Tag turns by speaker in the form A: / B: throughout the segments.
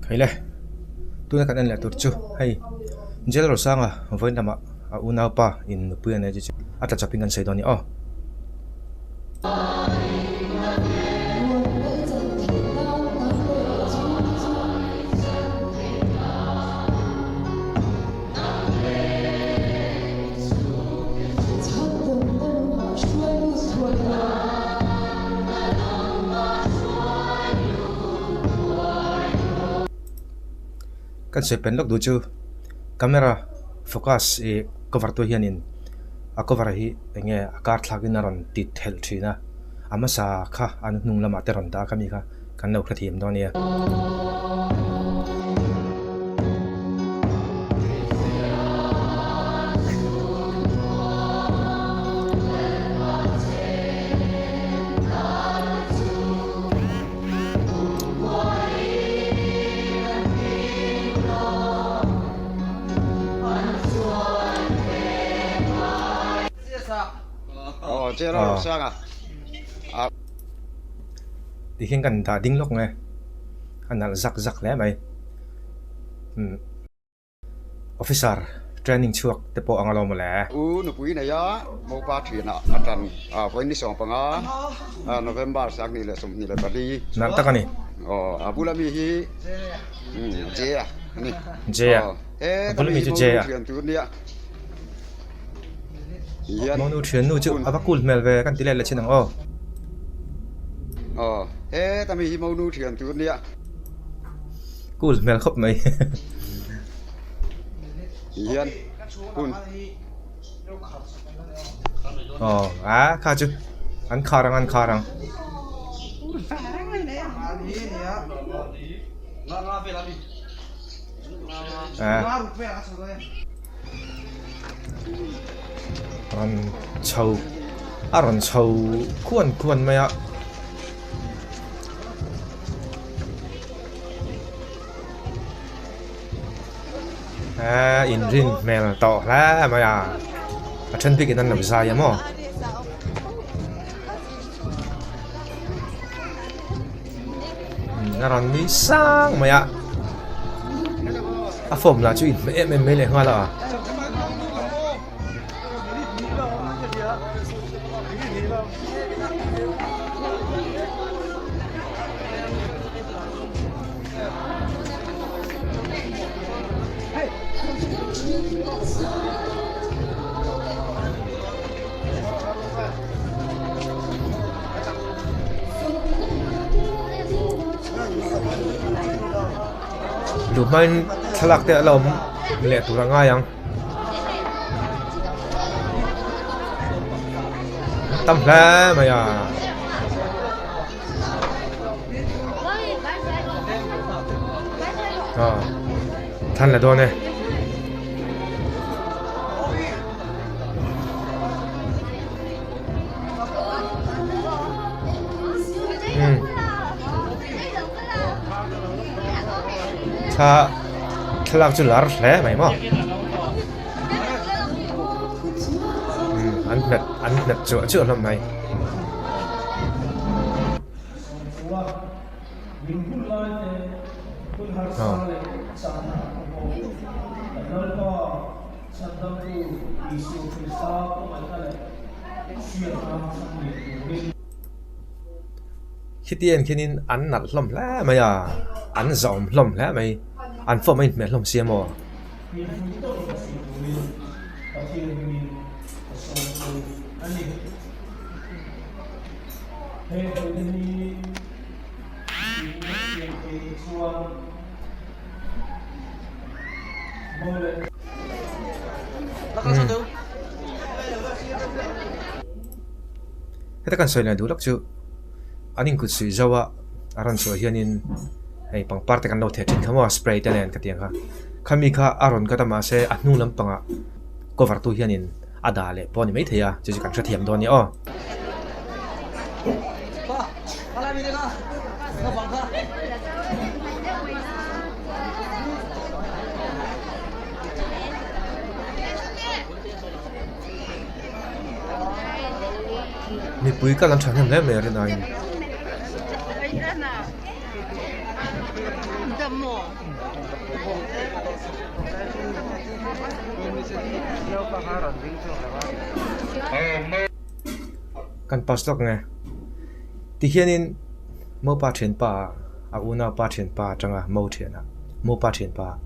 A: Khaile tuna kan en leh tur chu hei Jail Rosanga vawiin lamah a unaupa in nupui a nei chu a tla chawpin kan sawi dawn a ni aw. Kan sawi pen lawk duh chu camera focus ih cover tu hianin a cover hi eng nge a kar thlakin a rawn ti thelh thin a a hmasa kha an hnung lamah te rawn dah a khami kha kan lo hrethiam dawn a nia. Ti hian kan dah ding lawk nge a nalh zak zak hle mai umm officer training chhuak te pawh ang alawm mawle.
B: U nupui nei a mopa thianah a tan a vawiin ni 15 November 2024.
A: Nalh tak a ni.
B: Aw a bula mi hi J-a a ni.
A: J-a.
B: He
A: A bula mi chu J-a.
B: Thian tur nia.
A: Monu thian nu chu a va cool hmel ve kan ti let leh chin ang aw.
B: Aw he ta mi hi monu thian tur nia.
A: Cool hmel khawp mai.
B: Hian hun.
A: Aw a kha chu an khar ang an khar ang. Rawn chho a rawn chho khuan khuan mai a. Eee inrin hmel tawh hle mai a a then bik in an lo zai a maw. A rawn nui sang mai a a form lah chu inhmeh em em mai leh nghal a. Duh hmain thlalak te a la awm leh tur a ngai ang. Tam hle mai a. Aw than la dawn e. Thla thlalak chu lar hle mai maw an hmet an hmet chuah chuah hlawm mai. Khiti en khianin an nalh hlawm hle mai a, an zahawm hlawm hle mai, an form a inhmeh hlawm sia maw? Heta kan sawi leh duh lawk chu an inkut suih zo a a rawn chhuah hianin hei pangpar te kan lo theh thin kha maw spray te nen ka ti ang kha khami kha a rawn cut a mahse a hnung lampangah cover tu hianin a dah leh pawh a ni maithei a chu chu kan hrethiam dawn a ni aw. Mipui kal an thahnem hle mai a rin aiin. Kan pass lawk nge. Tihianin Mopa thianpa a unaupa thianpa atanga Mo thiana Mopa thianpa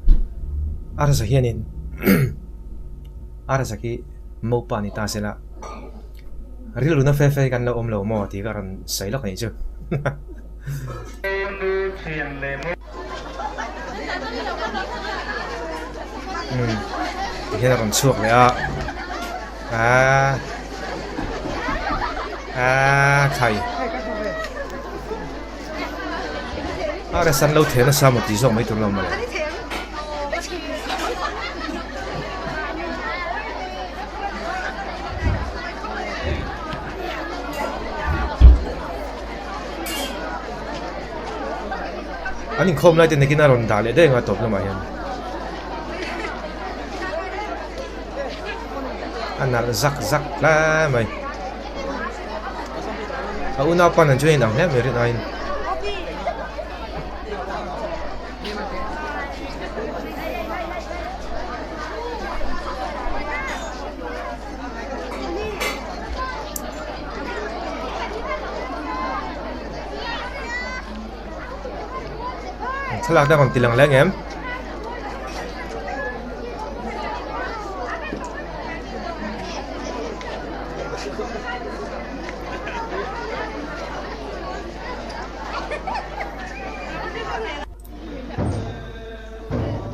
A: a rasa hianin a rasa khi Mopa ni ta sela rilru na fe fe kan lo awm lo maw tih ka rawn sawi lawk anih chu. Umm tihian a rawn chhuak leh a aaa aaa khai a rest an lo theh nasa maw tih zawk mai tur lo mawle. An inkhawm lai te nakin a rawn dah leh daih ang a tawp lamah hian a nalh zak zak hle mai a unaupa nen chuan a inang hle mai rin aiin. Thlalak dang rawn ti lang leh ang em?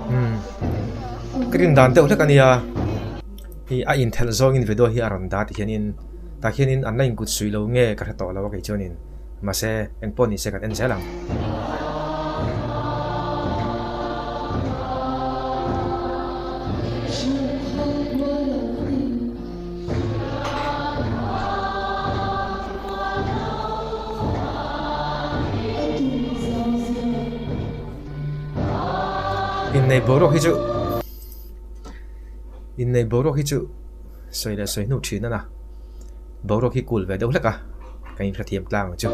A: Umm ka rin dan deuh hlek a nia hi a inthelh zawngin video hi a rawn dah ti hianin tah hianin an la inkut suih lo nge ka hre tawh lo a kei chuanin mahse engpawh ni se kan en zel ang. Innei boruak hi chu innei boruak hi chu sawi leh sawi hnu thin a na boruak hi kul ve deuh hlek a ka inhrethiam tlang ang chu.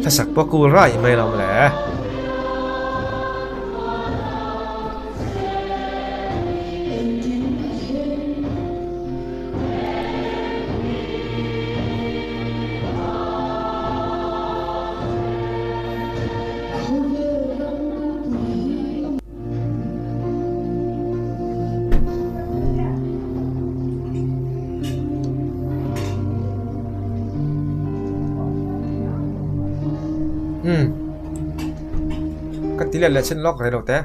A: Hlasak pawh kul rai mai lo mawle. Umm ka ti let leh chin lawk rei lo te.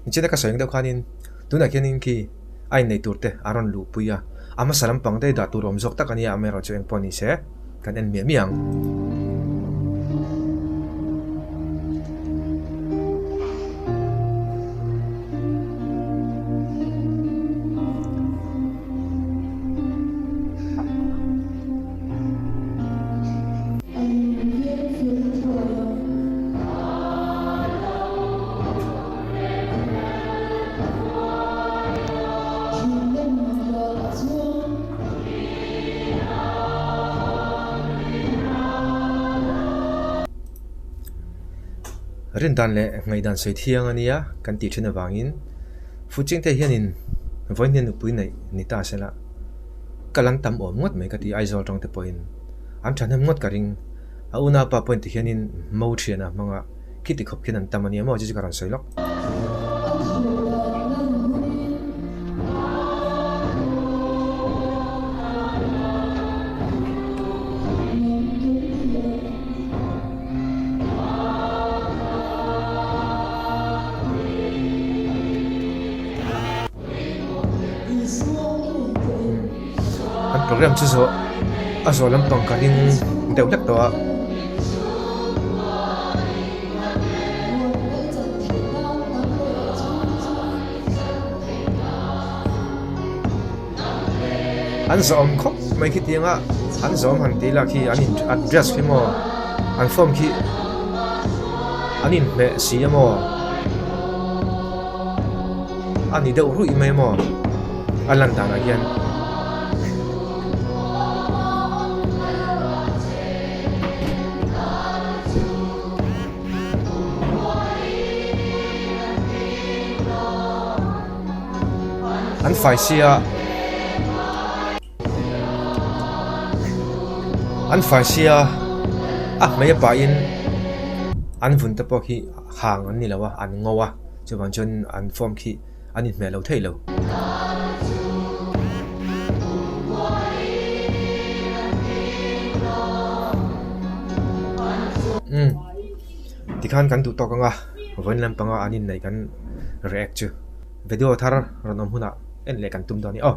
A: Nichina ka sawi ang deuh khanin tunah khianin khi a innei tur te a rawn luhpui a, a hmasa lampang daih dah tur awm zawk tak a nia amaherawhchu eng pawh ni se kan en miah miah ang. Rindan leh ngaihdan sawi thiang a nia kan tih thin avangin Fuching te hianin vawiin nupui neih ni ta sela kal an tam awm ngawt mai ka ti Aizawl tawng te pawhin an thahnem ngawt ka ring a unaupa pawhin ti hianin mo thian a hmang a. Khiti khawp khian an tam a nia maw chu chu ka rawn sawi lawk. An program chu zawh a zawh lampang ka ring deuh hlek tawh a. An zawm khawp mai khi tianga an zawm han tih lah khi an in an dress khi maw an form khi an inhmeh si a maw a ni deuh ruih mai maw a lan danah hian. An fai sia an fai sia a hmei a pahin an vun te pawh khi hang an ni lo a an ngo a chuvang chuan an form khi an inhmeh lo thei lo. Umm tikhan kan duh tawk ang a vawiin lampanga an inneih kan react chu video thar rawn awm hunah en leh kan tum dawn a ni aw.